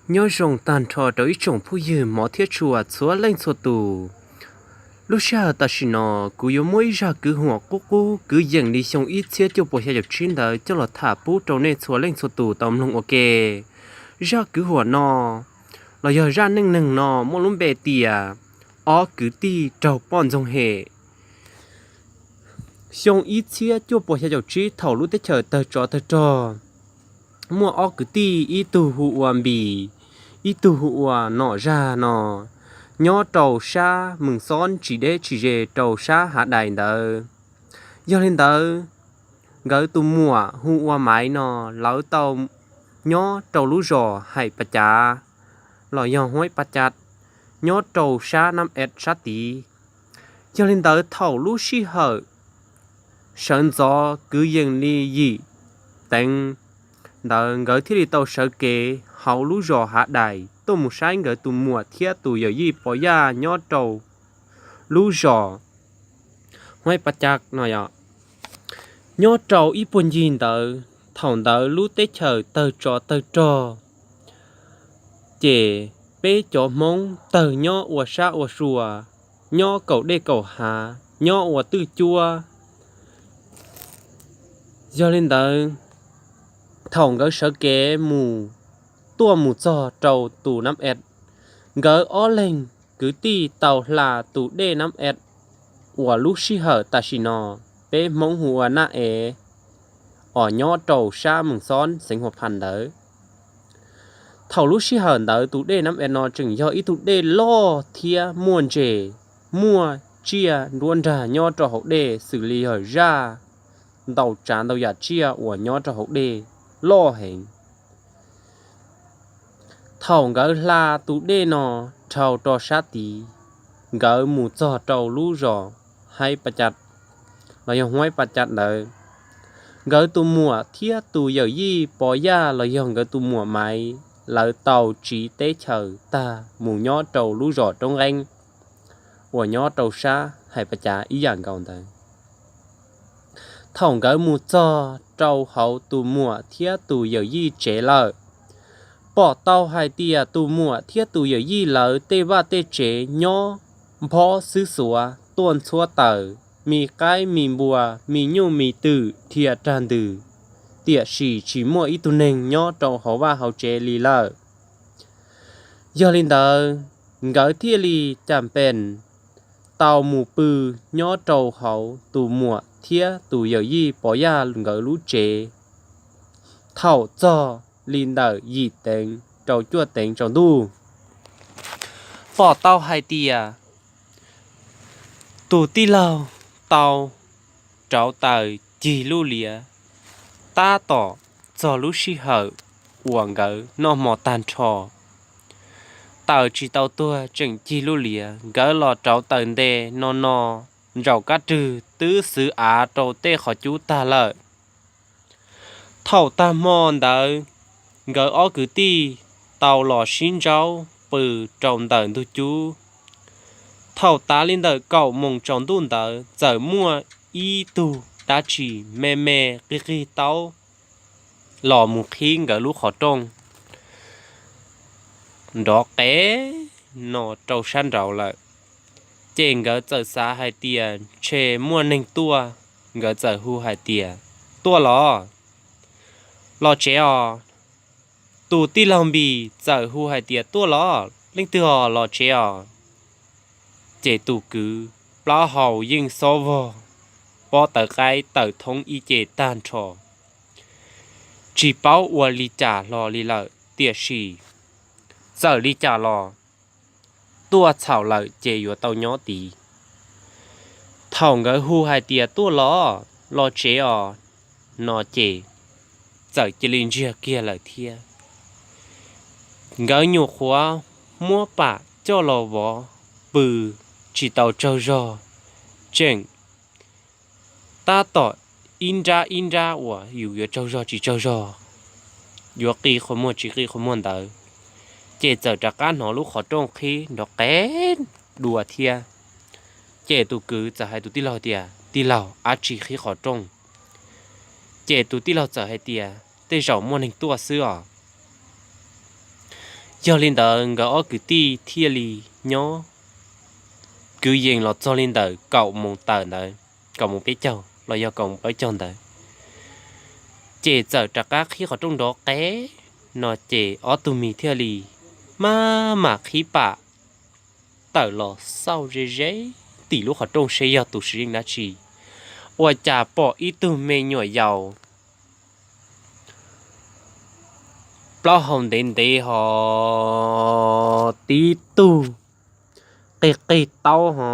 Nyob zoo tag nrho rau ib tsoom phooj ywg hmov thiab tshua txhua leej txhua tus. Lub sij hawm tam sim no kuv yuav muab ib zaj kwv huam qub qub kwv yees li xyoo ib txhiab cuaj puas xya caum tsib ntawd coj los tham pub rau nej txhua leej txhua tus tau mloog ua ke. Zaj kwv huam no los yog zaj neej neeg no muaj lub npe tias ob kwv tij raug poj ntxoog hem. Xyoo ib txhiab cuaj puas xya caum tsib thaum lub teb chaws tawg tsov tawg rog, muaj ob kwv tij, ib tug hu ua Npis, ib tug hu ua Nom Zag no, nyob rau sab Mees Xob tsis deb tsis ze rau sab Hav Dais ntawd. Yog li ntawd, nkawd tus muam hu ua Maiv no, lawv tau nyob rau lub zos Hais Pa Cav los yog Huaib Pa Cav, nyob rau sab Nab Ed sab tid. Yog li ntawd thaum lub sij hawm sawv ntxov kwv yees li yim teev ntawd nkawd thiaj li tau sawv kev hauv lub zos Hav Dais tuaj mus saib nkawd tus muam thiab tus yawm yij Pov Yaj nyob rau lub zos Huaib Pa Cav no. Nyob rau ib puag ncig ntawd, thaum ntawd lub teb chaws tawg tsov tawg rog, ces peb cov Hmoob tawg nyob ua sab ua sua, nyob kaum dej kaum hav, nyob ua twj cuab. Yog li ntawd, thaum nkawd sawv kev mus, tuaj mus txog rau tus Nab Ed, nkawd ob leeg kwv tij tau hla tus dej Nab Ed uas lub sij hawm tam sim no peb Hmoob hu ua Nab Ev, uas nyob rau sab Mees Xob xeev Huas Phas ntawd. Thaum lub sij hawm ntawd tus dej Nab Ed no tseem yog ib tug dej loj thiab muaj ntses, muaj tsiaj nruab nrag nyob rau hauv dej xws li yog zaj, ntau tsav ntau yam tsiaj uas nyob rau hauv dej loj heev. Thaum nkawd hla tus dej no dhau rau sab tid, nkawd mus txog rau lub zos Haib Pa Cav los yog Huaib Pa Cav ntawd, nkawd tus muam thiab tus yawm yij Pov Yaj los yog nkawd tus muam Maiv, lawv tau tsiv teb chaws tag mus nyob rau lub zos Roob Nqeeb uas nyob rau sab Hais Pa Cav ib yam nkaus ntawd. Thaum nkawd mus txog rau hauv tus muam thiab tus yawm yij tsev lawm, pom tau hais tias tus muam thiab tus yawm yij lawv tej vaj tej tsev nyob nphob xwb xuav tuaj ntxhuab taws, me qaib me npua, me nyuj me twm dhia rag ntws, tiam sis tsis muaj ib tug neeg nyob rau hauv vaj hauv tsev li lawm. Yog li ntawd, nkawd thiaj li cas pes tau mus pw nyob rau hauv tus muam thiab tus yawm yij Pov Yaj nkawd lub tsev thaum txog li ntawm yim teev rau cuaj teev tsaus ntuj. Pom tau hais tias tus tij laug tau rauv taws cig lub liav tab tom txog lub sij hawm uas nkawd noj hmo tag nrho. Taws tsis tau tuag tseem cig lub liav, nkawd los rauv taws nte no no, ntsaum kab rwg twb xwv av rau tej qhov cub tag lawm. Thaum tag hmo ntawd, nkawd ob kwv tij tau los sib ntsaub pw rau ntawm ntug cub. Thaum tas li ntawm kaum moos tsaus ntuj ntawd txawm muaj ib tug dab tsi me me qig qig taub los mus qhib nkawd lub qhov rooj nrov qev no rau sab nraud lawm. Ces nkawd txawm xav hais tias ntshe muaj neeg tuaj, nkawd txawm hu hais tias, Tuaj los, los tsev os. Tus tij laug Npis txawm hu hais tias, Tuaj los, leej twg os, los tsev os. Ces tus kwv plaub hau yeej xob vog, pob tawv qaib tawm thoob ib ce tag nrho, tsis paub ua li cas hlo li lawm, tiam sis txawm li cas los tuaj txhaum lawm ces yuav tau nyob tid. Thaum nkawd hu hais tias, Tuaj los, los tsev os, no ces txawm cia li ntsiag kiag lawm thiab. Nkawd nyuam qhuav muab pam coj los vov pw tsis tau tsaug zog, tseem tab tom ib nrab ib nrab uas yus yuav tsaug zog tsis tsaug zog, yuav qi qhov muag tsis qi qhov muag ntawd, ces txawm rov qab hnov lub qhov rooj qhib nrov qev dua thiab. Ces tus kwv txawm hais tus tij laug tias, Tij laug, dab tsi qhib qhov rooj? Ces tus tij laug txawm hais tias, Tej zaum muaj neeg tuaj xwb os. Yog li ntawd nkawd ob kwv tij thiaj li nyob kwv yees los txog li ntawm kaum moos tawm ntawd, kaum moos peb caug los yog kaum moos peb caug ntawd, ces txawm rov qab qhib qhov rooj nrov qeb no ces ob tug mis thiaj li maj mam qhib pam tawm los xauj ze ze tim lub qhov rooj seb yog tus sim neej dab tsi. Ua cas pom ib tug me nyuam yaus plaub hau ntev ntev ho tib tug qig qig taub ho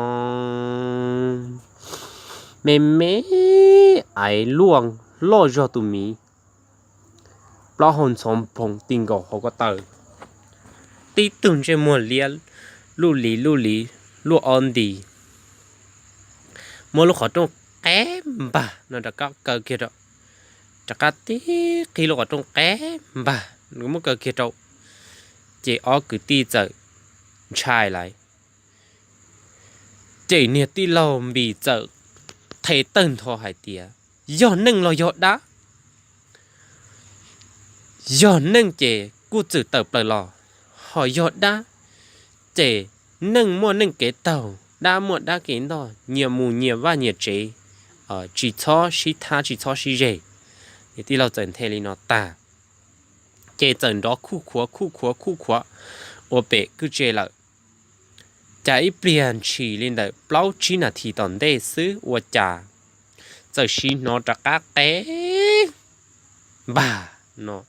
me me aiv luaj loj zog tus miv, plaub hau ntxhov nphoov ti nkaus hauv ko taw, tib tug ntsej muag liab luj li luj li luaj ob nti, muab lub qhov rooj qeb npag no rov qab kaw kiag rau, rov qab tib qhib lub qhov rooj qeb npag, muab kaw kiag rau, ces ob kwv tij txawm ntshai lawm. Ces niag tij laug Npis txawm qhia tawg ntho hais tias, yog neeg los yog dab? Yog neeg ces kuj txwm tawm plaws los, ho yog dab ces neeg muaj neeg kev taug, dab muaj dab kev ntog, nyias mus nyias vaj nyias tsev, tsis txhob sib thab tsis txhob sib zeg. Tij laug txawm nthe li no tag, ces txawm nrov khuj khuav khuj khuav khuj khuav ua pem kwj tse lawm. Cas ib pliag ntshis li ntawm plaub tsib nas this tom ntej xwb ua cas txawm sim hnov rov qab qeb npag no,